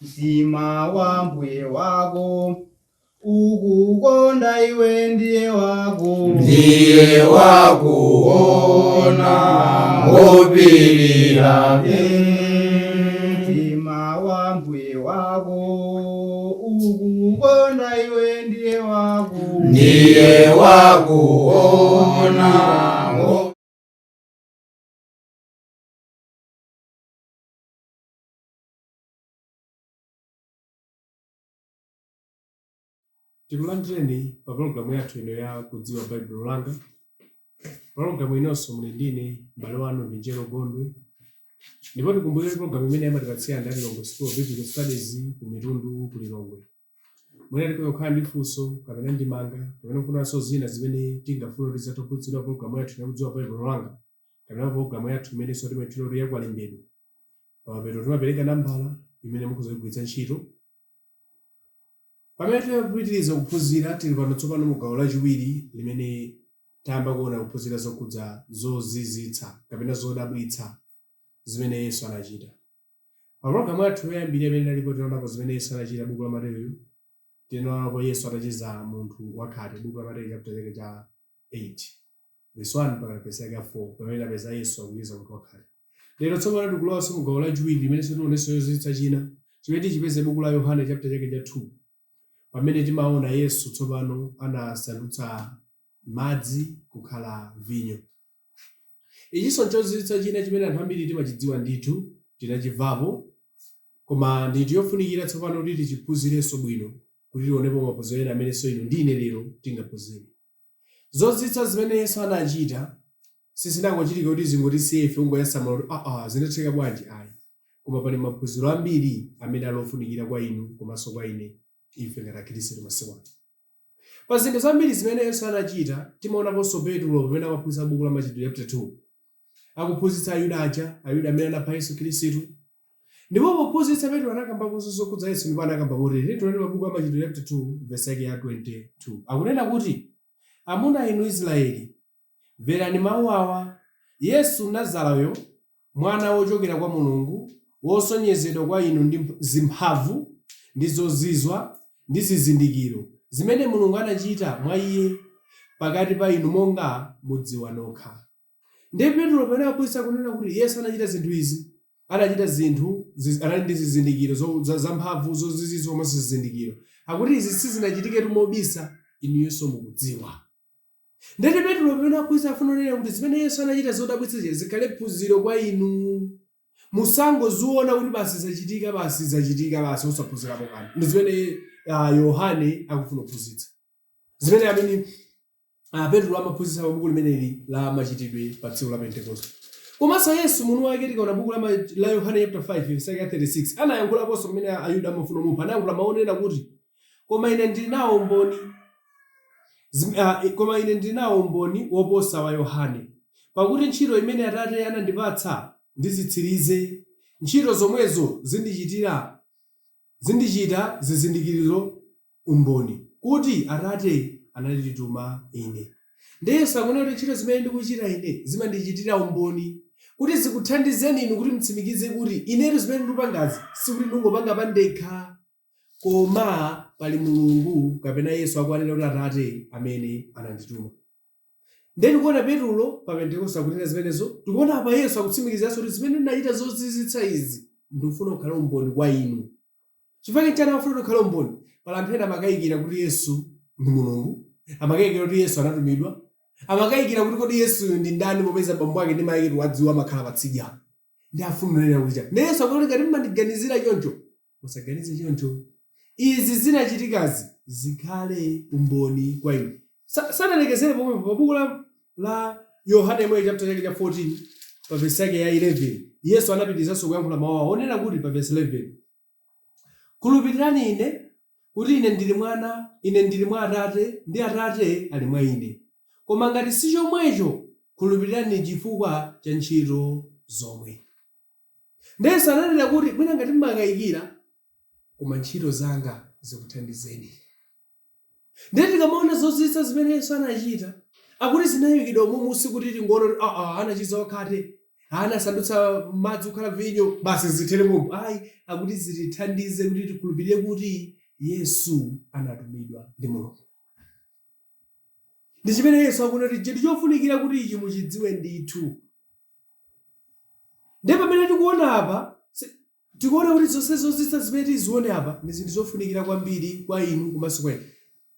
Mtima wa mbuye wako ukukonda iwe ndiye wako Ndiye wakuona ngopirira. Mtima wa mbuye wako ukukonda iwe ndiye wako Ndiye wakuona. Tikulandireni pa pologalamu yathu ino ya Kudziwa Baibulo Langa. Pologalamu inonso muli ndine m'bale wanu Vinjero Gondwe. Ndipo tikumbukire pologalamu imene amatipatsira ndi Lilongwe School of Biblical Studies ku Mitundu ku Lilongwe. Mwina tikhoza kukhala ndi funso kapena ndemanga kapena kufunanso zina zimene tingafune kuti zitapatsidwa pologalamu yathu ya Kudziwa Baibulo Langa kapena pologalamu yathu imenenso timaitchula kuti ya Kwalembedwa. Pamapeto timapereka nambala imene mukhoza kuigwiritsa ntchito. Pamene tikupitiriza kuphunzira, tili pano tsopano mu gawo lachiwiri limene tayamba kuona kuphunzira zokhudza zozizwitsa kapena zodabwitsa zimene Yesu anachita. Pa pologalamu yathu yoyambirira imene inalipo tinaonapo zimene Yesu anachita buku la Mateyu. Tinaonapo Yesu atachiza munthu wakhate, buku la Mateyu chapter chake cha 8 verse 1 mpaka verse yake ya 4, pamene tapeza Yesu akuchiza munthu wakhate. Lero tsopano tikulowanso mu gawo lachiwiri limenenso tionenso chozizwitsa china chimene tichipeze buku la Yohane chapter chake cha 2, pamene timaona Yesu tsopano anasandutsa madzi kukhala vinyo. Ichinso nchozizwitsa china chimene anthu ambiri timachidziwa ndithu, tinachimvapo, koma ndi chofunikira tsopano kuti tichiphunzirenso bwino kuti tionepo maphunziro ena amenenso inu ndi ine lero tingaphunzire. Zozizwitsa zimene Yesu anachita sizinangochitika kuti zingotisiya ife kungoyasamula kuti aa zinatheka bwanji ayi. Koma pali maphunziro ambiri amene ali ofunikira kwa inu komanso kwa ine ife ngati akhristu masiku ano. Pa zinthu zambiri zimene Yesu anachita, timaonaponso Petulo pamene amaphunzitsa buku la Machitidwe chapter 2. Akuphunzitsa Ayuda aja, Ayuda amene anapha Yesu Khristu. Ndipo pophunzitsa Petro anakambaponso zokhudza Yesu ndipo anakamba motere. Tiyeni tione pa buku la Machitidwe chapter 2 verse yake ya 22. Akunena kuti, Amuna inu Israeli, mverani mawu awa, Yesu Mnazarayo, mwana wochokera kwa Mulungu, wosonyezedwa kwa inu ndi zimphamvu ndi zozizwa ndi zizindikiro, zimene Mulungu anachita mwa iye pakati pa inu monga mudziwa nokha. Ndiye Petro pamene akuphunzitsa kunena kuti Yesu anachita zinthu izi, anachita zinthu, anali ndi zizindikiro zamphamvu, zozizwitsa komanso zizindikiro. Akuti izi sizinachitiketu mobisa, inuyonso mukudziwa. Ndiyeti Petro pamene akuphunzitsa afuna kunena kuti zimene Yesu anachita zodabwitsa zija zikhale phunziro kwa inu. Musangoziona kuti basi zachitika, basi zachitika, basi osaphunzirapo kanthu. Ndi zimene Yohane akufuna kuphunzitsa. Zimene amene Petro amaphunzitsa pa buku limeneli la Machitidwe pa tsiku la Pentekoste. Komanso Yesu mwini wake tikaona buku la Yohane chapter 5 verse yake ya 36 anayankhulaponso pamene Ayuda amafuna kumupha, anayankhula mawu onena kuti koma ine ndili nawo umboni koma ine ndili nawo umboni woposa wa Yohane, pakuti ntchito imene Atate anandipatsa ndizitsirize, ntchito zomwezo zindichita zizindikiriro umboni, kuti Atate anandituma Ine. Ndiye Yesu akunena kuti ntchito zimene ndikuchita Ine zimandichitira umboni, kuti zikuthandizeni inu kuti mutsimikize kuti Inetu zimene ndikupangazi sikuti ndikungopanga pandekha, koma pali Mulungu kapena Yesu akuwanena kuti Atate amene anandituma. Ndiye tikuona Petulo pa Pentekoste akunena zimenezo, tikuona apa Yesu akutsimikiziranso kuti zimene ndinachita zozizwitsa izi ndikufuna ukhale umboni kwa inu. Chifukwa chake n'chiyani amafuna kuti ukhale umboni? Pali anthu ena amakayikira kuti Yesu ndi Mulungu, amakayikira kuti Yesu anatumidwa, amakayikira kuti kodi Yesuyu ndi ndani popeza bambo ake ndi mayi ake tikuwadziwa amakhala patsidya. Ndiye afuna kunena kuti chani? Ndiye Yesu akuti ngati mumandiganizira choncho, musaganize choncho. Izi zinachitikazi zikhale umboni kwa inu. Sanalekezere pomwepo pa buku la Yohane yemweyo chapter chake cha 14 pa vesi yake ya 11 Yesu anapitirizanso kuyankhula mawu awo onena kuti pa vesi 11 Khulupirirani Ine, kuti Ine ndiri mwana, Ine ndiri mwa Atate, ndi Atate ali mwa Ine. Koma ngati si chomwecho, khulupirirani chifukwa cha ntchito zomwe. Ndiye Yesu ananena kuti, mwina ngati mumakayikira, koma ntchito zanga zikuthandizeni. Ndiye tikamaona zozizwitsa zimene Yesu anachita, akuti zinayikidwa umumu sikuti tingoona kuti aa anachiza wakhate. Anasandutsa madzi kukhala vinyo, basi zithere pompo. Ayi, akuti zitithandize kuti tikhulupirire kuti Yesu anatumidwa ndi Mulungu. Ndi chimene Yesu akunena kuti chinthu chofunikira kuti ichi muchidziwe ndithu. Ndiye pamene tikuona apa, tikuona kuti zonse zozizwitsa zimene tizione apa ndi zinthu zofunikira kwambiri kwa inu komanso kwa ine.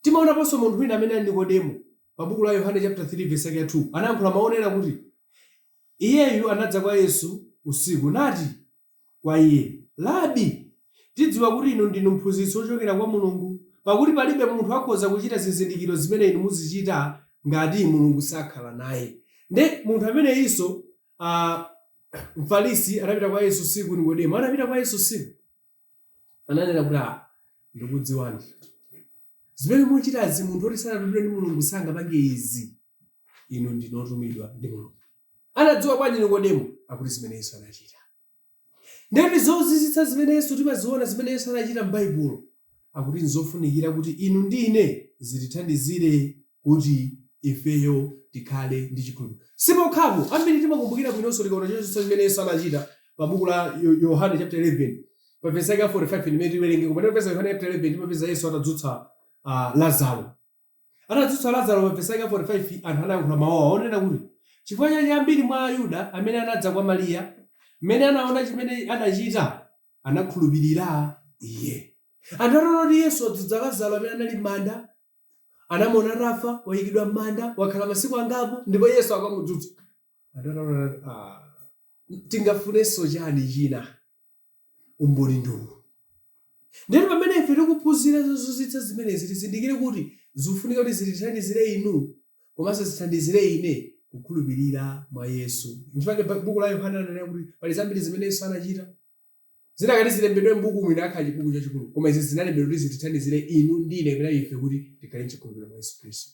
Timaonaponso munthu wina amene ali Nikodemo pa buku la Yohane chapter 3 verse yake ya 2 anayankhula mawu onena kuti iyeyu anadza kwa Yesu usiku nati kwa iye, Rabi, tidziwa kuti inu ndinu mphunzitsi wochokera kwa Mulungu, pakuti palibe munthu akhoza kuchita zizindikiro zimene inu muzichita ngati Mulungu sakhala naye. Nde munthu ameneyinso a Mfarisi anapita kwa Yesu usiku, Nikodemo anapita kwa Yesu usiku, ananena kuti, "Ah, ndikudziwani zimene muchitazi, munthu woti sanatumidwe ndi Mulungu sangapange izi, inu ndinu otumidwa ndi Mulungu." Anadziwa bwanji Nikodemo? Akuti zimene Yesu anachita. Ndeti zozizwitsa zimene Yesu timaziona, zimene Yesu anachita m'Baibulo, akuti nzofunikira kuti inu ndi ine zitithandizire kuti ifeyo tikhale ndi chikhulupiriro. Sipokhapo, ambiri timakumbukira bwinonso tikaona chozizwitsa chimene Yesu anachita pa buku la Yohane chapter 11 pa vesi yake ya 45 imene tiwerenge. Koma timapeza Yohane chapter 11, timapeza Yesu atadzutsa Lazaro. Atadzutsa Lazaro pa vesi yake ya 45, anthu anayankhula mawu awa onena kuti, Chifukwa chake ambiri mwa Ayuda amene anadza kwa Mariya, mmene anaona chimene anachita, anakhulupirira iye. Anthu ataona kuti Yesu wadzutsa Lazaro amene anali m'manda, anamuona atafa, wayikidwa m'manda, wakhala masiku angapo, ndipo Yesu akamudzutsa. Anthu ataona anati, "Ah, tingafunenso chani china? Umboni ndi uwu." Ndiyeno pamene ife tikuphunzira zozizwitsa zimenezi, tizindikire kuti zikufunika kuti zitithandizire inu komanso zithandizire ine kukhulupirira mwa Yesu. Nchifukwa buku la Yohane ananena kuti pali zambiri zimene Yesu anachita. Zinakati zilembedwe m'buku mwina akhala chibuku chachikulu, koma izi zinalembedwa kuti zitithandizire inu ndi ine kapena ife kuti tikhale m'chikhulupiriro mwa Yesu Khristu.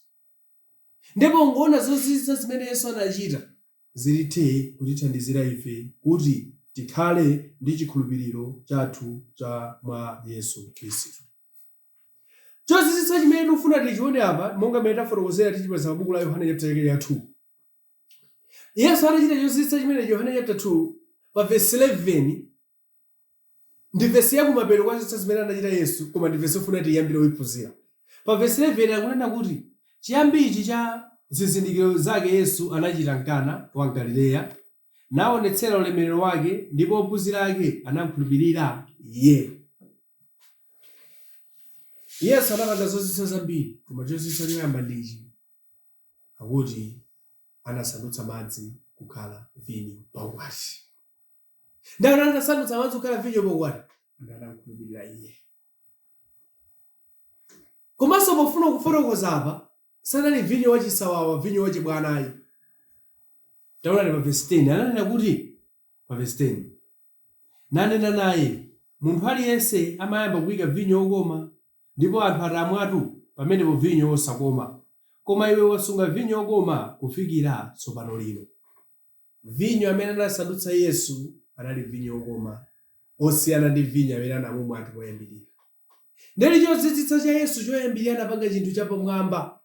Ndipo pongoona zozizwitsa zimene Yesu anachita, zithe kutithandizira ife kuti tikhale ndi chikhulupiriro chathu cha mwa Yesu Khristu. Chozizwitsa chimene tikufuna tichione apa, monga mmene tafotokozera, tichipeza pa buku la Yohane chapter chake cha 2. Yesu atachita chozizwitsa chimenechi, Yohane chapter 2 pa verse 11, ndi vesi ya kumapeto kwa zonse zimene anachita Yesu, koma ndi vesi yofuna tiyambire kuiphunzira. Pa vesi 11 akunena kuti, Chiyambi ichi cha zizindikiro zake Yesu anachita m'Kana wa m'Galileya, naonetsera ulemerero wake, ndipo ophunzira ake anamkhulupirira Iye. Yesu anapanga zozizwitsa zambiri, koma chozizwitsa choyamba ndi ichi, akuti anasandutsa madzi kukhala vinyo paukwati. Ndiye atasandutsa madzi kukhala vinyo paukwati, anthu anamkhulupirira iye. Komanso pofuna kufotokoza apa, sanali vinyo wachisawawa, vinyo wachibwana ayi. Taonani pa vesi 10, ananena kuti pa vesi 10, nanena naye, munthu aliyense amayamba kuyika vinyo wokoma, ndipo anthu atamwatu, pamenepo vinyo wosakoma. Koma iwe wasunga vinyo wokoma kufikira tsopano lino. Vinyo amene anasandutsa Yesu anali vinyo wokoma, osiyana ndi vinyo amene anamumwa anthu poyambirira. Ndeti chozizwitsa cha Yesu choyambirira, anapanga chinthu chapamwamba,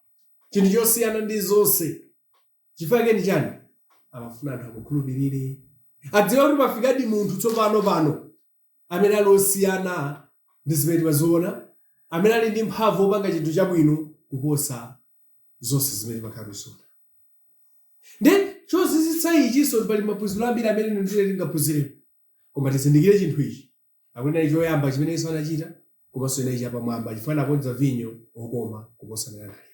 chinthu chosiyana ndi zonse. Chifukwa chake ndi chani? Amafuna anthu amukhulupirire, adziwe kuti pafikadi munthu tsopano pano amene ali osiyana ndi zimene timaziona, amene ali ndi mphamvu wopanga chinthu chabwino kuposa zonse zimene timakhala tikuziona. Ndi chozizwitsa ichinso pali maphunziro ambiri amene inu ndi ine tingaphunzirepo. Koma tizindikire chinthu ichi, akuti inali choyamba chimene Yesu anachita, komanso inali chapamwamba chifukwa anakonza vinyo wokoma kuposa amene analipo.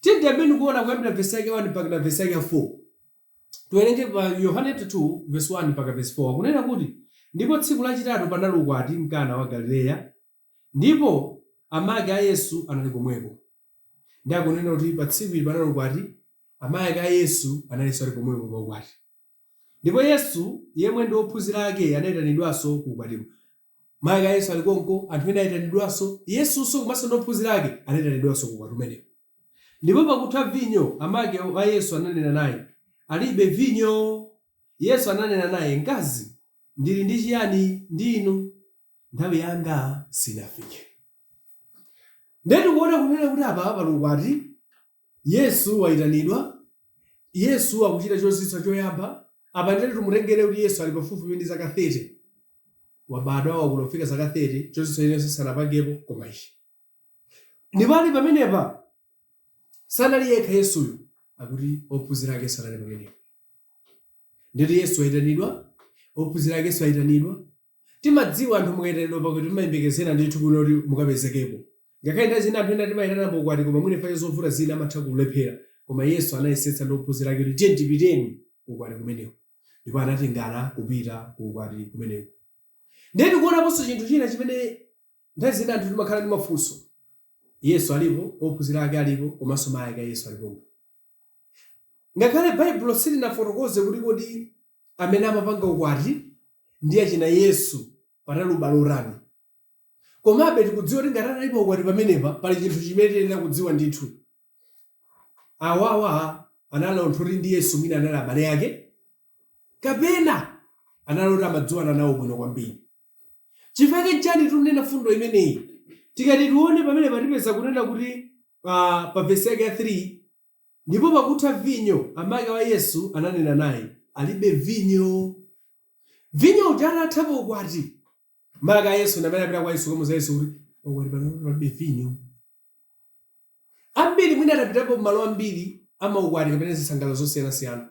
Tiyambeni kuona kuyambira vesi yake 1 mpaka na vesi yake 4. Tiwerenge pa Yohane 2 verse 1 mpaka verse 4, akunena kuti, ndipo tsiku lachitatu panali ukwati m'Kana wa Galileya, ndipo amake a Yesu anali komweko. Ndi akunena kuti pa tsiku ili panali ukwati, amayi ake a Yesu analinso ali komweko pa ukwati. Ndipo Yesu yemwe ndi ophunzira ake anayitanidwanso ku ukwatiko. Mayi ake a Yesu ali konko, anthu ena ayitanidwanso, Yesunso komanso ndi ophunzira ake anayitanidwanso ku ukwati umenewo. Ndipo pakutha vinyo, amake a Yesu ananena naye, Alibe vinyo. Yesu ananena naye, Mkazi, ndili ndi chiyani ndi inu? Nthawi yanga sinafike. Ndiye tikuona kunena kuti apa pali ukwati, Yesu wayitanidwa. Yesu akuchita chozizwitsa choyamba. Apa nditati timutengere kuti Yesu ali pafupifupi ndi zaka 30. Wabadwa, wakula kufika zaka 30, chozizwitsa chinenso sanapangepo koma ichi. Ndipo ali pamenepa, sanali yekha Yesuyo, akuti ophunzira akenso anali pamenepo. Nditi Yesu wayitanidwa, ophunzira akenso ayitanidwa. Timadziwa anthu mukayitanidwa paukwati timayembekezera ndithu kuno kuti mukapezekepo. Ngakhale nthawi zina anthu ena timayitana paukwati koma mwina chifukwa cha zovuta zina amatha kulephera. Koma Yesu anayesetsa ndi ophunzira ake kuti tiyeni tipiteni ku ukwati kumeneko. Ndipo anatengana kupita ku ukwati kumeneko. Ndiye tikuonaponso chinthu china chimene nthawi zina anthu timakhala ndi mafunso. Yesu alipo, ophunzira ake alipo, komanso mayi ake a Yesu alipopo. Ngakhale Baibulo silinafotokoze kuti kodi amene amapanga ukwati ndi achina Yesu panali ubale otani. Komabe tikudziwa kuti ngati anali pa ukwati pamenepa pali chinthu chimene tiyenera kudziwa ndithu. Awawa anali anthu oti ndi Yesu mwina anali abale ake kapena anali oti amadziwana nawo bwino kwambiri. Chifukwa chake nchani tikunena fundo imeneyi? Tikati tione pamenepa tipeza kunena kuti pa vesi yake ya 3, Ndipo pakutha vinyo, amake wa Yesu ananena naye, Alibe vinyo. Vinyo uja atatha pa ukwati, make a Yesu ndi amene anapita kwa Yesu kukamuuza Yesu kuti paukwati pano palibe vinyo. Ambiri mwina atapitapo m'malo ambiri amaukwati kapena zisangalalo zosiyanasiyana.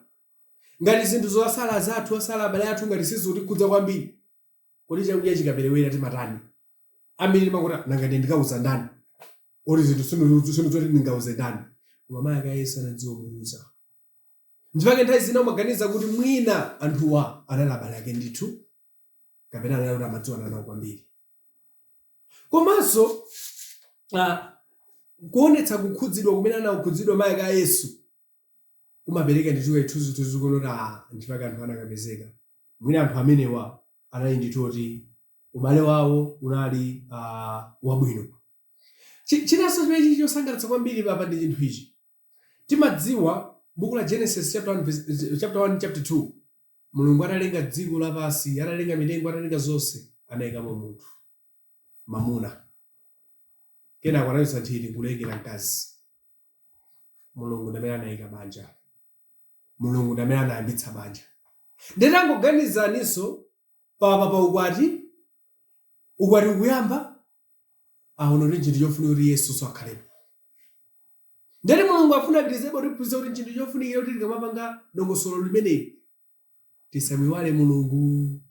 Ngati zinthu zosala azathu, osala abale athu ngati sizikutikhudza kwambiri, kodi chakudya chikaperewera timatani? Ambiri timangoti nanga ine ndikauza ndani? Oti zinthu sindidziwa kuti ndingauze ndani. Koma mayi ake a Yesu anadziwa kumuuza. Nchifukwa nthawi zina umaganiza kuti mwina anthuwa anali abale ake ndithu kapena anali kuti amadziwana nawo kwambiri. Komanso kuonetsa kukhudzidwa kumene anakhudzidwa mayi ake a Yesu kumapereka ndithu kachithunzithunzi kuona kuti ah, nchifukwa anthu anakapezeka. Mwina anthu amenewa anali ndithu oti ubale wawo unali wabwino. Chinanso chimene chili chosangalatsa kwambiri apa ndi chinthu ichi. Timadziwa buku la Genesis chapter 1, chapter 1 chapter 2 Mulungu atalenga dziko lapansi, atalenga mitengo, atalenga zonse, anayikamo munthu mamuna. Kenako anachotsa nthiti nkulengera mkazi. Mulungu ndi amene anayika banja. Mulungu ndi amene anayambitsa banja. Ndiye tangoganizaninso papa pa ukwati, ukwati ukuyamba, aona kuti nchinthu chofunika kuti Yesunso akhalepo. Ndeti Mulungu afuna apitirizebe kutiphunzitsa kuti nchinthu chofunikira kuti tikamapanga dongosolo limeneli tisamuiwale Mulungu.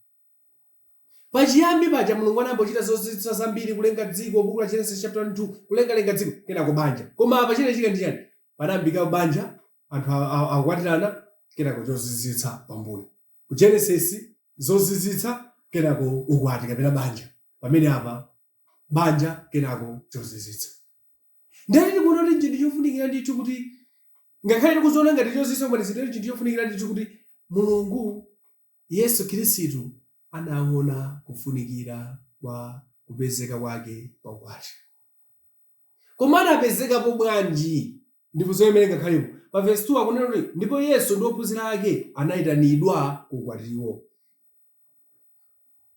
Pachiyambi paja Mulungu anayamba kuchita zozizwitsa zambiri, kulenga dziko, buku la Genesis chapter 1 2, kulengalenga dziko, kenako banja. Koma apa chinachitika ndi chani? Panayambika banja, anthu akukwatirana, kenako chozizwitsa pambuyo. Ku Genesis zozizwitsa, kenako ukwati kapena banja. Pamene apa banja kenako chozizwitsa. Ndiye tikuona kuti nchinthu chofunikira ndithu kuti ngakhale tikuziona ngati chozizwitsa koma tizindikire chinthu chofunikira ndithu kuti Mulungu Yesu Khristu anaona kufunikira kwa kupezeka kwake pa ukwati. Koma anapezekapo bwanji? Ndi funso limene lingakhalepo. Pa vesi 2 akunena kuti ndipo Yesu ndi ophunzira ake anayitanidwa ku ukwatiwo.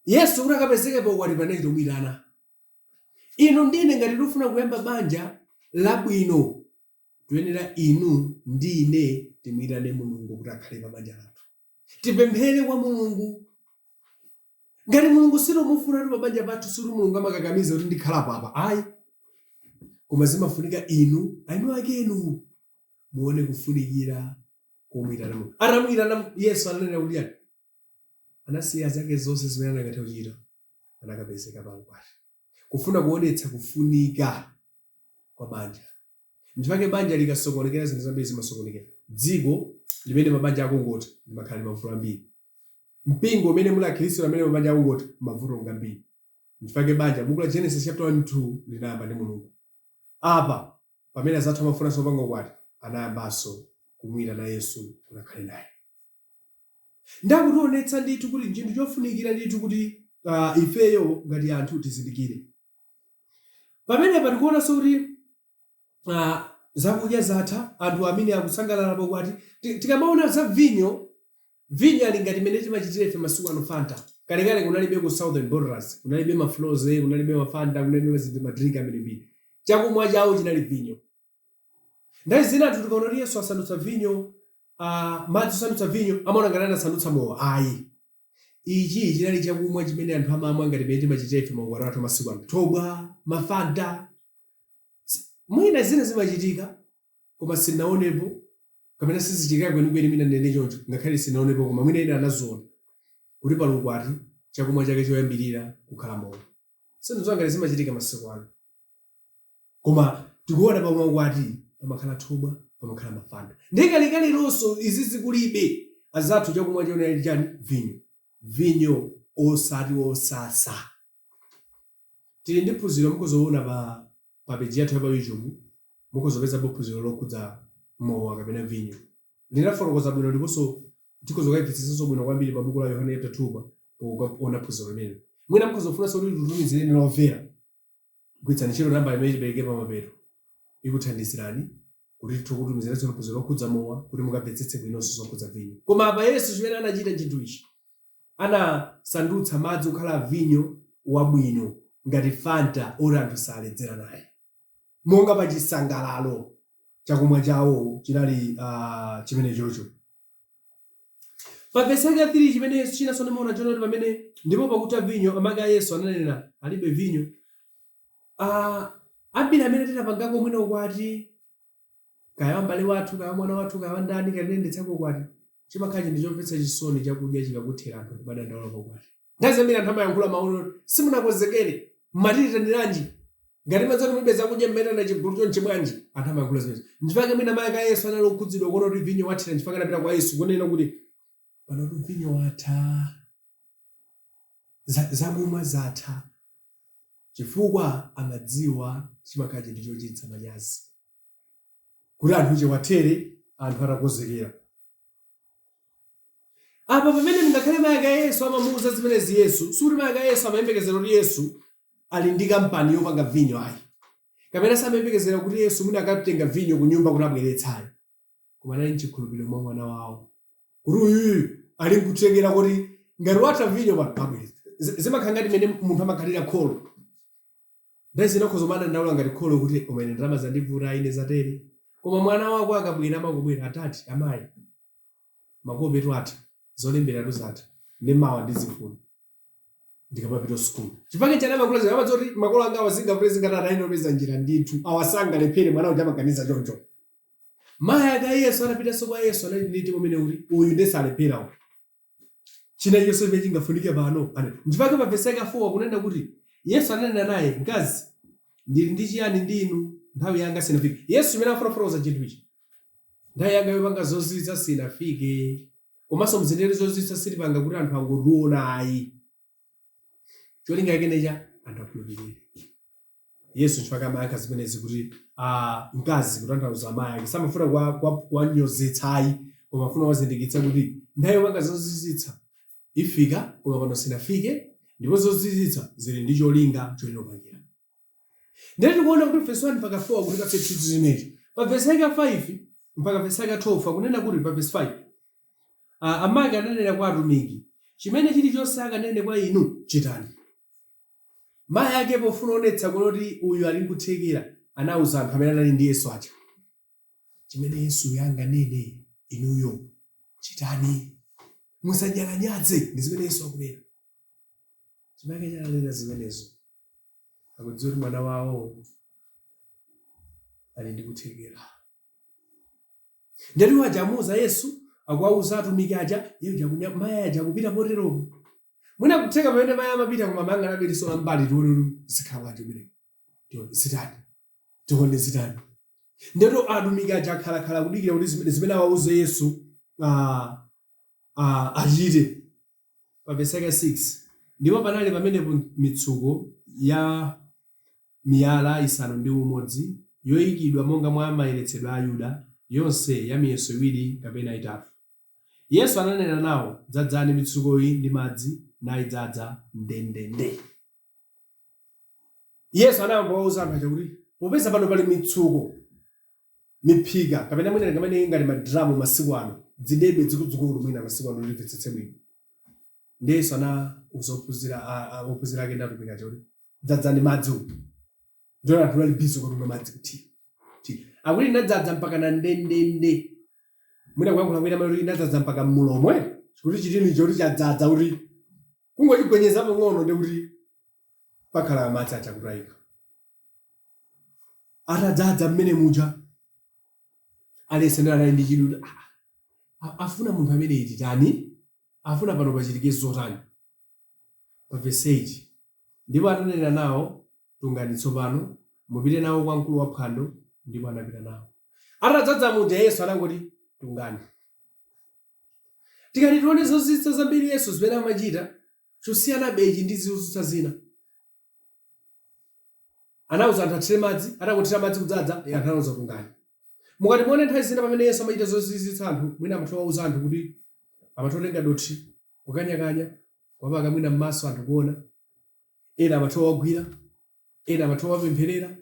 Yesu kuti akapezeke pa ukwati panali chomuyitana. Inu ndi ine ngati tikufuna kuyamba banja labwino, tiyenera inu ndi ine timuyitane Mulungu kuti akhale pa banja lathu. Tipemphere kwa Mulungu. Ngati Mulungu sitimufuna pa banja pathu, sikuti Mulungu amakakamiza kuti ndikhalapo apa, ayi. Koma zimafunika inu, eni akenu, muone kufunikira komuyitana Mulungu. Atamuyitana Yesu ananena kuti yani? Anasiya zake zonse zimene anakatha kuchita, anakapezeka pa ukwati. Kufuna kuonetsa kufunika kwa banja. Nchifukwa banja likasokonekera zinthu zambiri zimasokonekera. Dziko limene mabanja akungotha limakhala ndi mavuto ambiri. Mpingo umene muli akhristu amene mabanja akungotha mavuto ngambiri. Nchifukwa banja buku la Genesis chapter 1 2 linayamba ndi Mulungu. Apa pamene azathu amafunanso kupanga ukwati anayambanso kumuyitana Yesu kuti akhale naye. Ndakutionetsa ndithu kuti nchinthu chofunikira ndithu kuti ifeyo ngati anthu tizindikire. Pamenepa tikuonanso kuti zakudya zatha, anthu amene akusangalala paukwati. Tikamaona za vinyo, vinyo ali ngati mmene timachitira ife masiku ano Fanta. Kalekale kunalibe ku Southern Bottlers, kunalibe ma Frozy, kunalibe ma Fanta, kunalibe mazinthu ma drink ambirimbiri. Chakumwa chawo chinali vinyo. Nthawi zina anthu tikaona kuti Yesu asandutsa vinyo, madzi osandutsa vinyo amaona ngati anasandutsa mowa. Ayi, ichi chinali chakumwa chimene anthu amamwa ngati mmene timachitira ife maukwati athu masiku ano, thobwa, mafanta. Mwina zina zimachitika koma sinaonepo, kapena sizichitika kwenikweni, mwina ndinene choncho, ngakhale sinaonepo, koma mwina ena anaziona kuti pali ukwati chakumwa chake choyambirira kukhala mowa. Sindidziwa ngati zimachitika masiku ano, koma tikuona pa maukwati pamakhala thobwa, pamakhala mafanta. Ndiye kalekaleronso izi zikulibe, azathu chakumwa chonali chani? Vinyo. Vinyo osati osasa. Tili ndi phunziro, mukhoza pa page yathu ya pa YouTube, mukhoza kupezapo phunziro lokhudza mowa kapena vinyo. Linafotokoza bwino, ndiponso tikhoza kukayimvetsetsanso bwino kwambiri pa buku la Yohane chapter 2 pa pokaona phunziro limene. Mwina mukhoza kufunanso kuti tikutumizireni lomvera, gwiritsani ntchito namba imene tipereke pa mapeto, ikuthandizirani kuti tithe kutumiziranso phunziro lokhudza mowa kuti mukamvetsetse bwinonso zokhudza vinyo. Koma apa Yesu chimene anachita chinthu ichi, anasandutsa madzi kukhala vinyo wabwino ngati Fanta oti anthu saledzera naye, monga pa chisangalalo chakumwa chawo chinali chimene chocho. Pa vesi yake ya 3, chimene Yesu chinanso ndimaona chonoti pamene ndipo pakutha vinyo, amake a Yesu ananena, "Alibe vinyo." Ambiri amene tinapangako mwina ukwati, kaya wa m'bale wathu, kaya wa mwana wathu, kaya wa ndani, kaya tinayendetsako ukwati, chimakhala chinthu chomvetsa chisoni chakudya chikakuthera, anthu kumadandaula pa ukwati. Nthawi zambiri anthu amayankhula mawu oti, "Simunakonzekere, mmatiyitaniranji? Ngati madzi mulibe zakudya, mmaitana chigulu chonchi bwanji?" Anthu amayankhula zimenezo. Nchifukwa mwina mayi a Yesu anali okhudzidwa kuona kuti vinyo wathera, nchifukwa anapita kwa Yesu kunena kuti, "Panotu vinyo watha, zakumwa zatha," chifukwa amadziwa chimakhala chinthu chochititsa manyazi kuti anthu chiwathere anthu atakonzekera. Apa pamene ngakhale mayi ake a Yesu amamuuza zimenezi Yesu, sikuti mayi ake a Yesu amayembekezera kuti Yesu ali ndi kampani yopanga vinyo ayi, kapena samayembekezera kuti Yesu mwina akatenga vinyo ku nyumba kuti abweretse ayi, koma anali mchikhulupiriro mwa mwana wawo kuti uyuyu ali nkuthekera kuti ngati watha vinyo pano abweretsa. Zimakhala ngati mmene munthu amakhalira kholo. Nthawi zina ukhoza kumadandaula ngati kholo kuti, "Koma ine ndalama zandivuta, ine zatere," koma mwana wako akabwera amangobwera, "Atati, amayi, makope atha, zolemberatu zatha, ndi mawa ndizifuna ndikamapita sukulu." Chifukwa chani amayankhula zinthu? Amadziwa kuti makolo anga awa zingavute zingatani ayenda kupeza njira ndithu, awasangalephere. Mwana uja amaganiza choncho. Mayi ake a Yesu anapitanso kwa Yesu, anali ndi mtima umene kuti uyu ndiye salephera uyu, china chilichonse chimene chingafunike pano. Nchifukwa pa vesi yake 4 akunena kuti Yesu ananena naye, "Mkazi, ndili ndi chiyani ndi inu? Nthawi yanga sinafike." Yesu chimene afuna kufotokoza chinthu ichi, nthawi yanga yopanga zozizwitsa sinafike, komanso mzindikiro zozizwitsa sitipanga kuti anthu angotiona ayi, cholinga chake anthu akhulupirire. Yesu nchifukwa amayankha zimenezi kuti mkazi, kutanthauza amayi ake. Samafuna kuwanyozetsa ayi, koma afuna kuwazindikitsa kuti nthawi yopanga zozizwitsa ifika, koma pano sinafike, ndipo zozizwitsa zili ndi cholinga choyinopangira. Ndiye tikuona kuti verse 1 mpaka 4 kuti patse chithunzi chimenechi. Pa verse yake 5 mpaka verse yake 12 akunena kuti, pa verse 5, amake ananena kwa atumiki, "Chimene chilichonse akanene kwa inu, chitani." Mayi ake pofuna kuonetsa kuti uyu ali nkuthekera, anawuza anthu amene anali ndi Yesu aja, "Chimene Yesuyo anganene, inuyo chitani, musanyalanyaze ndi zimene Yesu akunena." Chimake chananena zimenezo, akudziwa kuti mwana wawo ali ndi kuthekera. Ndeti aja amuuza Yesu, akuwauza atumiki aja, iye uja mayi aja akupita poteropo. Mwina kutheka pamene mayi amapita, koma amayang'anabe diso la mbali, "Tione kuti zikhala bwanji kumeneko, tione zitani, tione zitani." Ndeto atumiki aja akhalakhala kudikira kuti zimene awauze Yesu achite. Pa vesi yake 6, ndipo panali pamenepo mitsuko ya miyala isanu ndi umodzi, yoyikidwa monga mwa mayeretsedwe a Ayuda, yonse ya miyeso iwiri kapena itatu. Yesu ananena nawo, "Dzadzani mitsukoyi ndi madzi," nayidzadza ndendende. Yesu anayamba kuwauza anthu aja kuti popeza pano pali mitsuko, miphika, kapena mwina tingamene ngati madramu masiku ano, dzidebe zikuluzikulu, mwina masiku ano timvetsetse bwino. Ndiye Yesu anauza ophunzira ake ndi atumiki aja kuti, "Dzadzani madzi umu." Ndiye anthu ali busy kutunga madzi kuti akuti inadzadza mpaka na ndendende. Mwina kuyankhula kwina amati inadzadza mpaka mmulomo eti, kuti chitini choti chadzadza kuti kungochigwenyeza pang'ono ndi kuti pakhala madzi aja kutayika. Atadzadza mmene muja, aliyense ndiye anali ndi chidwi kuti ah, ah, afuna munthu ameneyi titani? Afuna pano pachitike zotani? Pa vesi 8, ndipo ananena nawo, Tungani tsopano, mupite nawo kwa mkulu wa phwando. Ndipo anapita nawo. Atadzadza muja Yesu anangoti, Tungani. Tikati tione zozizwitsa zambiri Yesu zimene amachita, chosiyanabe ichi ndi zozizwitsa zina. Anauza anthu athire madzi, atangothira madzi kudzadza, anthu anauza tungani. Mukati muone nthawi zina pamene Yesu amachita zozizwitsa anthu, mwina amatha kuwauza anthu kuti amatha kutenga dothi, kukanyakanya, kuwapaka mwina m'maso anthu kuona. Ena amatha kuwagwira, ena amatha kuwapempherera,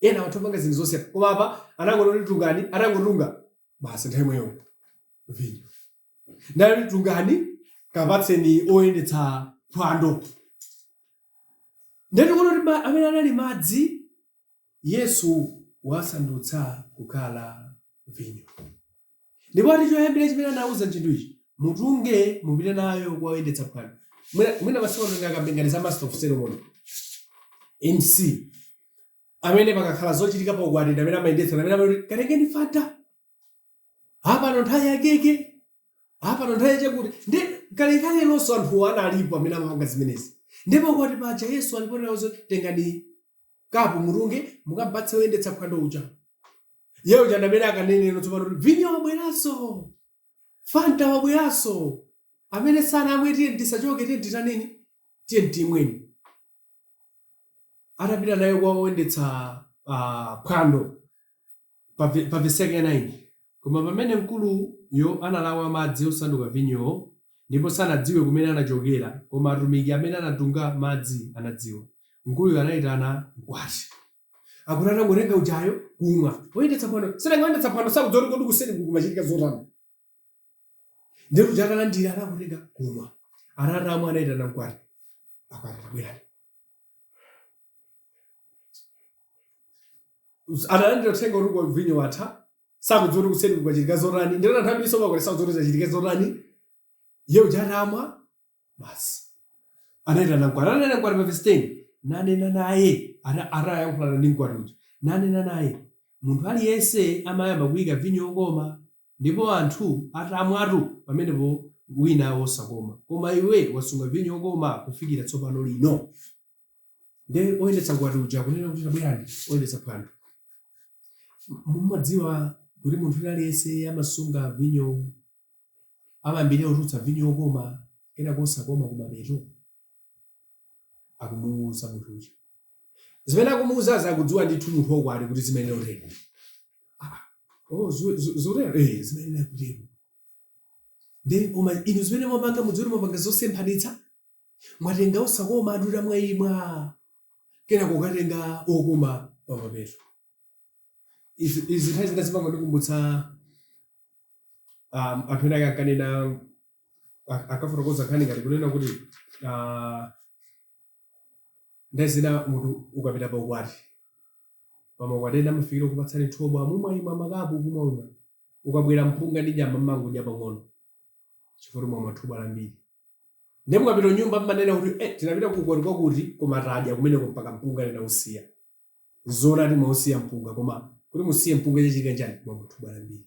ena amatha kupanga zinthu zosiyana. Koma apa anangoti tungani, atangotunga basi nthawi imweyo vinyo. Ndati tungani kapatseni oyendetsa phwando. Ndiye tikuona kuti amene anali madzi Yesu wasandutsa kukhala vinyo. Ndipo ati choyambira chimene anauza nchinthu ichi, mutunge mupite nayo kwa oyendetsa phwando. Mwina masiku ano tingakambe ngati za master of ceremony, MC, amene pakakhala zochitika pa ukwati ndi amene amayendetsa, ndi amene amati katengeni fanta, apano nthawi ya keke, apano nthawi yachakuti. Ndi kalekaleronso anthuwo analipo amene amapanga zimenezi. Ndipo ukwati paja Yesu alipo nauza tengani kapu mutunge mukampatse woyendetsa phwando uja. Iye uja ndi amene akanenero tsopano kuti vinyo wabweranso, fanta wabweranso, amene sanamwe tiye tisachoke, tiye titaneni, tiye timweni. Atapita naye kwa woyendetsa phwando pa vesi yake ya 9, Koma pamene mkuluyo analawa madzi osanduka vinyowo, ndipo sanadziwe kumene anachokera, koma atumiki amene anatunga madzi anadziwa, mkuluyo anaitana mkwati. Akuti atangotenga ujayo kumwa, woyendetsa phwando, sinanga woyendetsa phwando sakudziwa kuti kodi kuseri kumachitika zotani. Ndiye uja atalandira anangotenga kumwa. Atatamwa anaitana mkwati. Akwati tabwerani. Atalandira uthenga kuti kwa vinyo watha, sakudziwa kuti kuseri kukachitika zotani. Ndiye anthu ambiri somakwati sakudziwa kuti zachitika zotani. Iye uja atamwa basi anaitana mkwati. Anaitana mkwati pa verse 10, nanena naye, atayankhulana ndi mkwati uja, nanena naye, munthu aliyense amayamba kuyika vinyo wokoma, ndipo anthu atamwatu, pamenepo wina wosakoma, koma iwe wasunga vinyo wokoma kufikira tsopano lino. Ndiye oyendetsa ukwati uja akunena kuti tabwerani, oyendetsa phwando, mumadziwa kuti munthu wina aliyense amasunga vinyo, amayambirira kutulutsa vinyo wokoma kenako osakoma kumapeto? Akumuwuza munthu uja zimene akumuwuzazi, akudziwa ndithu munthu waukwati kuti zimayenera kutero. Ah, oh, zotero zimayenera kutero. Ndiye koma inu zimene mwapanga, mudziwe kuti mwapanga zosemphanitsa. Mwatenga osakoma anthu tamwayimwa, kenako kukatenga okoma pamapeto. Izi nthawi zina zimangondikumbutsa anthu ena ake ankanena, ankafotokoza nkhani ngati kunena kuti nthawi zina munthu ukapita pa ukwati, pamaukwati ena amafikira kupatsani thobwa, mumwayimwa makapu kumwa, ukabwera mpunga ndi nyama mmangodya pang'ono chifukwa mwamwa thobwa lambiri. Ndiye mukapita kunyumba mmanena kuti tinapita ku ukwati kwakuti koma tadya kumeneko mpaka mpunga tinausiya. Nzoonadi mwausiya mpunga, koma kuti musiye mpunga chachitika nchani? Mwamwa thobwa lambiri.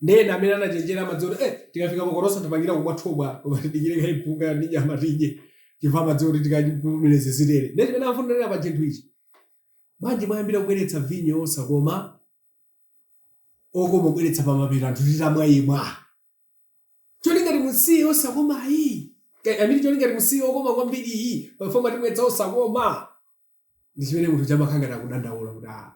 Ndiye ena amene anachenjera amadziwa kuti tikafika pa ukwati osatipangira kumwa thobwa koma tidikire kaye mpunga ndi nyama tidye chifukwa amadziwa kuti tikachimenezi zitere. Ndiye chimene amafuna kunena pa chinthu ichi, bwanji mwayambira kubweretsa vinyo osakoma, okoma kubweretsa pamapeto anthu titamwayimwa? Cholinga timusiye osakomayi? I mean cholinga timusiye okoma kwambiriyi pamene mwatimwetsa osakoma? Ndi chimene munthu uja amakhala ngati akudandaula kuti ah,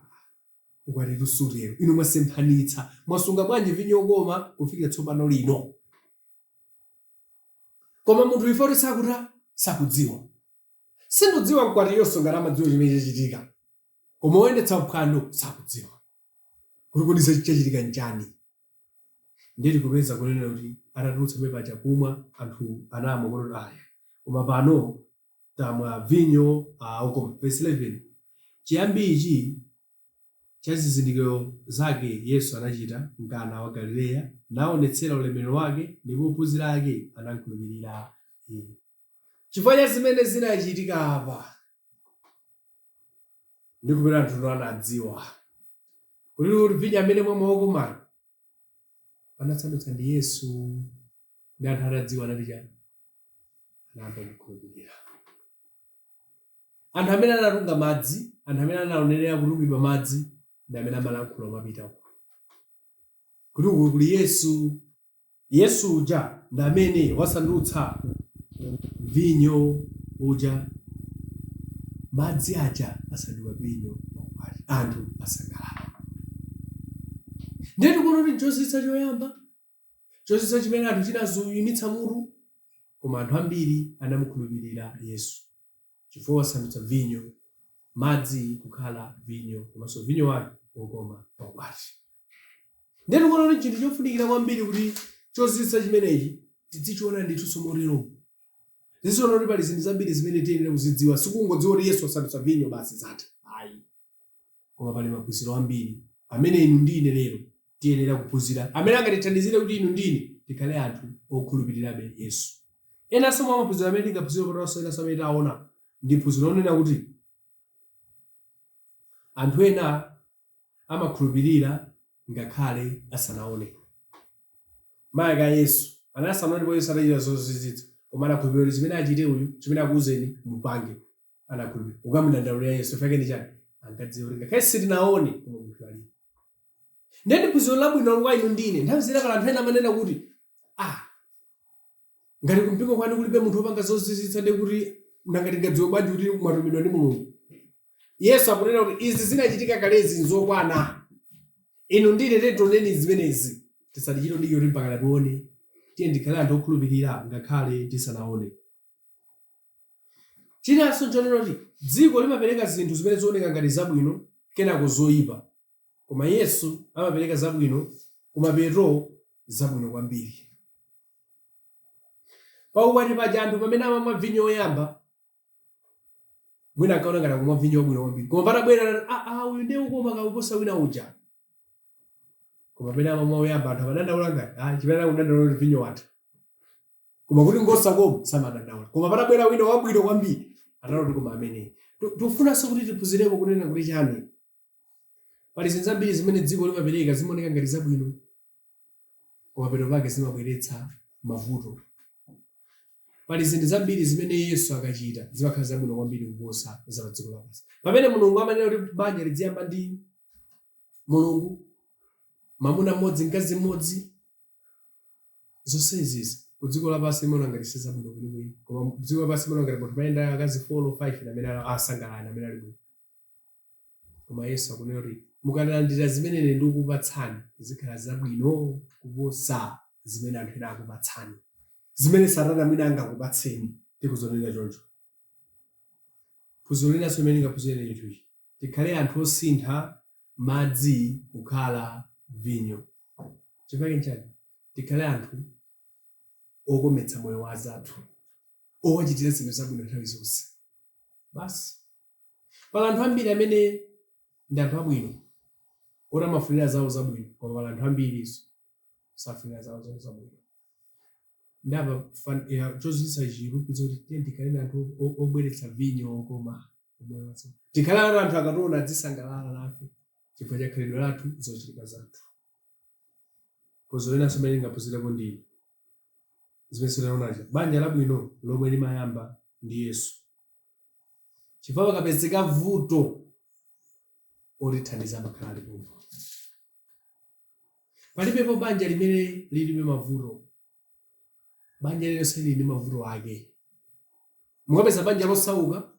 ukwatitu sutero. Inu mwasemphanitsa. Mwasunga bwanji vinyo okoma kufikira tsopano lino? Koma munthu ife oti sakuta sakudziwa. Sindidziwa mkwatiyonso ngati amadziwa chimene chachitika. Koma woyendetsa phwando sakudziwa kuti kodi chachitika nchani. Ndiye tikupeza kunena kuti atatulutsa pamene paja kumwa, anthu anamwa kotero aya. Koma pano tamwa vinyo okoma. Verse 11, Chiyambi ichi Cha zizindikiro zake Yesu anachita m'Kana wa Galileya, naonetsera ulemerero wake, ndipo ophunzira ake anamkhulupirira iye. Chifukwa cha zimene zinachitika apa, ndikupera anthu anadziwa kuti kuti vinyo amene mwamwa wokomayo anasandutsa ndi Yesu, ndi anthu atadziwa anati chani? Anayamba kukhulupirira. Anthu amene anatunga madzi, anthu amene anaonerera kutungidwa madzi, ndi amene amalankhula umapita uko kuti uku kuli Yesu. Yesu uja ndi amene wasandutsa vinyo uja, madzi aja asanduka vinyo paukwati, anthu asangalala. Ndiye tikuona kuti chozizwitsa choyamba, chozizwitsa chimene anthu chinazuyimitsa mutu, koma anthu ambiri anamukhulupirira Yesu chifukwa wasandutsa vinyo, madzi kukhala vinyo, komanso vinyo wake wokoma paukwati. Ndiye tikuona kuti chinthu chofunikira kwambiri kuti chozizwitsa chimenechi tidzichiona ndithunso motero. Tiziona kuti pali zinthu zambiri zimene tiyenera kuzidziwa, sikungodziwa kuti Yesu wasandutsa vinyo basi zatha, ayi, koma pali maphunziro ambiri amene inu ndi ine lero tiyenera kuphunzira, amene angatithandizire kuti inu ndi ine tikhale anthu okhulupirirabe Yesu. Enanso mwa maphunziro amene tingaphunzire potanso enanso amene taona ndi phunziro lonena kuti anthu ena amakhulupirira ngakhale asanaone. Mayaka Yesu anali asanaone ndipo Yesu atachita zozizwitsa, koma anakhulupirira kuti chimene achite uyu, chimene akuuzeni mupange. Anakhulupirira ukamudandaulira Yesu fake ndi chani? Ankadziwa kuti ngakhale sitinaone, koma munthu alipo. Ndiye ndi phunziro labwino kwa inu ndine. Nthawi zina pala anthu ena amanena kuti, ah, ngati kumpingo kwanu kulibe munthu wopanga zozizwitsa, ndiye kuti nanga tingadziwe bwanji kuti mwatumidwa ndi Mulungu? Yesu akunena kuti izi zinachitika kalezi nzokwana. Inu ndine titoneni zimenezi, tisatichite dikiro kuti mpaka tione. Tiye tikhale anthu okhulupirira ngakhale tisanaone. Chinanso nchonena kuti dziko limapereka zinthu zimene zioneka ngati zabwino kenako zoyipa, koma Yesu amapereka zabwino kumapeto zabwino kwambiri. Paukwati paja anthu pamene amamwa vinyo woyamba, mwina ankaona ngati akumwa vinyo wabwino kwambiri, koma patabwera anati, ah, ah, uyu ndiye ukoma kakuposa wina uja. Koma pamene amamwa woyamba anthu amadandaula ngati, ah, chimene akudandaula kuti vinyo watha, koma kuti ngosakoma samadandaula. Koma patabwera wina wabwino kwambiri anati kuti koma ameneyi. Tikufunanso kuti tiphunzirepo kunena kuti chani? Pali zinthu zambiri zimene dziko limapereka zimaoneka ngati zabwino, koma pamapeto pake zimabweretsa mavuto. Pali zinthu zambiri zimene Yesu akachita zimakhala zabwino kwambiri kuposa za pa dziko lapansi. Pamene Mulungu amanena kuti banja lidziyamba ndi Mulungu, mwamuna mmodzi mkazi mmodzi, zonsezi ku dziko lapansi limaona ngati si zabwino kwenikweni, koma dziko lapansi limaona ngati munthu mayenda akazi 4 or 5 amene asangalala, amene ali bwino. Koma Yesu akunena kuti mukalandira zimene ine ndikukupatsani, zikhala zabwino kuposa zimene anthu ena akupatsani, zimene Satana mwina angakupatseni. Tikuzonena choncho. Phunziro linanso limene tingaphunzire ndi chinthuchi: tikhale anthu osintha madzi kukhala vinyo. Chifukwa nchani? Tikhale anthu okometsa moyo wa azathu, owachitira zinthu zabwino nthawi zonse basi. Pali anthu ambiri amene ndi anthu abwino oti amafunira zawo zabwino, koma pali anthu ambirinso safunira zawo zawo zabwino. Ndi apa chozizwitsa chilupitsa kuti tiye tikhale ndi anthu obweretsa vinyo wokoma kumoyo wathu. Tikhale anthu akationa adzisangalala nafe chifukwa cha khalidwe lathu, zochitika zathu. Phunziro linanso limene tingaphunzirepo ndi zimene tinaonacha, banja labwino lomwe limayamba ndi Yesu, chifukwa pakapezeka vuto otithandiza amakhala alipo. Palibepo banja limene lilibe mavuto. Banja lililonse lili ndi mavuto ake. Mukapeza banja losauka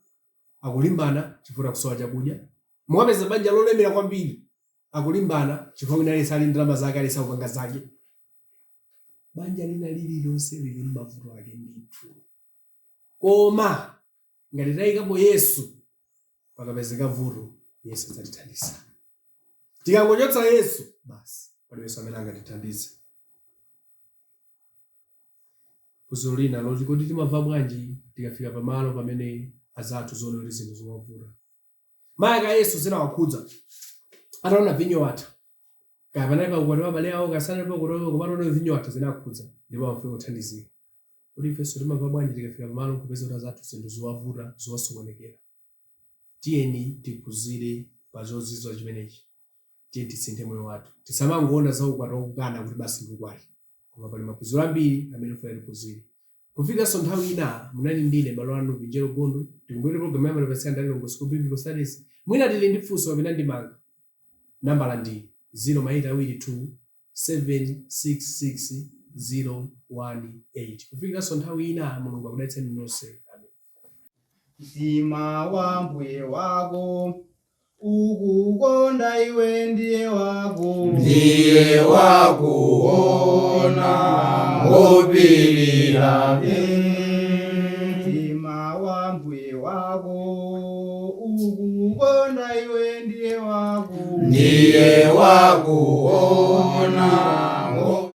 akulimbana chifukwa kusowa chakudya, mukapeza banja lolemera kwambiri akulimbana chifukwa wina aliyense ali ndalama zake, aliyense akupanga zake. Banja lina lililonse lili ndi mavuto ake ndithu, koma ngati tayikapo Yesu, pakapezeka vuto Yesu adzatithandiza. Tikangochotsa Yesu basi, palibenso amene angatithandize. Phunziro lina loti kodi timamva bwanji tikafika pamalo pamene azathu zoona kuti zinthu zimavuta? Mayaka Yesu zinawakhudza. Ataona vinyo watha, kaya panali pa ukwati wa abale awo, kaya sanali pa ukwati wawo, koma ataona vinyo watha zinakhudza ndipo amafuna kuthandizika. Kuti ifenso timamva bwanji tikafika pamalo kupeza kuti azathu zinthu ziwavuta, ziwasokonekera? Tiyeni tiphunzire pa zozizwa chimenechi. Tiye tisinthe moyo wathu. Tisamangoona za ukwati wa ku Kana kuti basi ndi ukwati, koma pali maphunziro ambiri amene tifuna tiphunzire. Kufikiranso nthawi ina, munali ndine m'bale wanu Vinjero Gondwe. Tikumbukire program yamatipatsira ndi Lilongwe School Biblical Studies. Mwina tili ndi funso kapena ndemanga, nambala ndi 0 ma 8 2 766 018. Kufikiranso nthawi ina, Mulungu akudalitseni nonse. Amen. Mtima wa mbuye wako ukukonda iwe ndiye wako. Ndiye wakuona wopirira. Mtima wa mbuye wako ukukonda iwe ndiye wako. Ndiye wakuona.